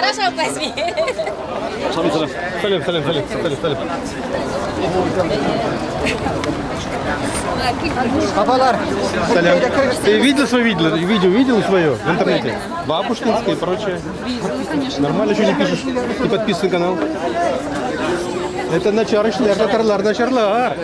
Хорошо, возьми. Сәлам, сәлам. Сәлам, сәлам, сәлам, сәлам. Бабалар. Сәлам. Ты видел свое видео? Видео видел свое в интернете? Бабушкинское и прочее. Конечно. Нормально еще не пишешь? Не подписан на канал. Это начар эшләр, татарлар, начарлар.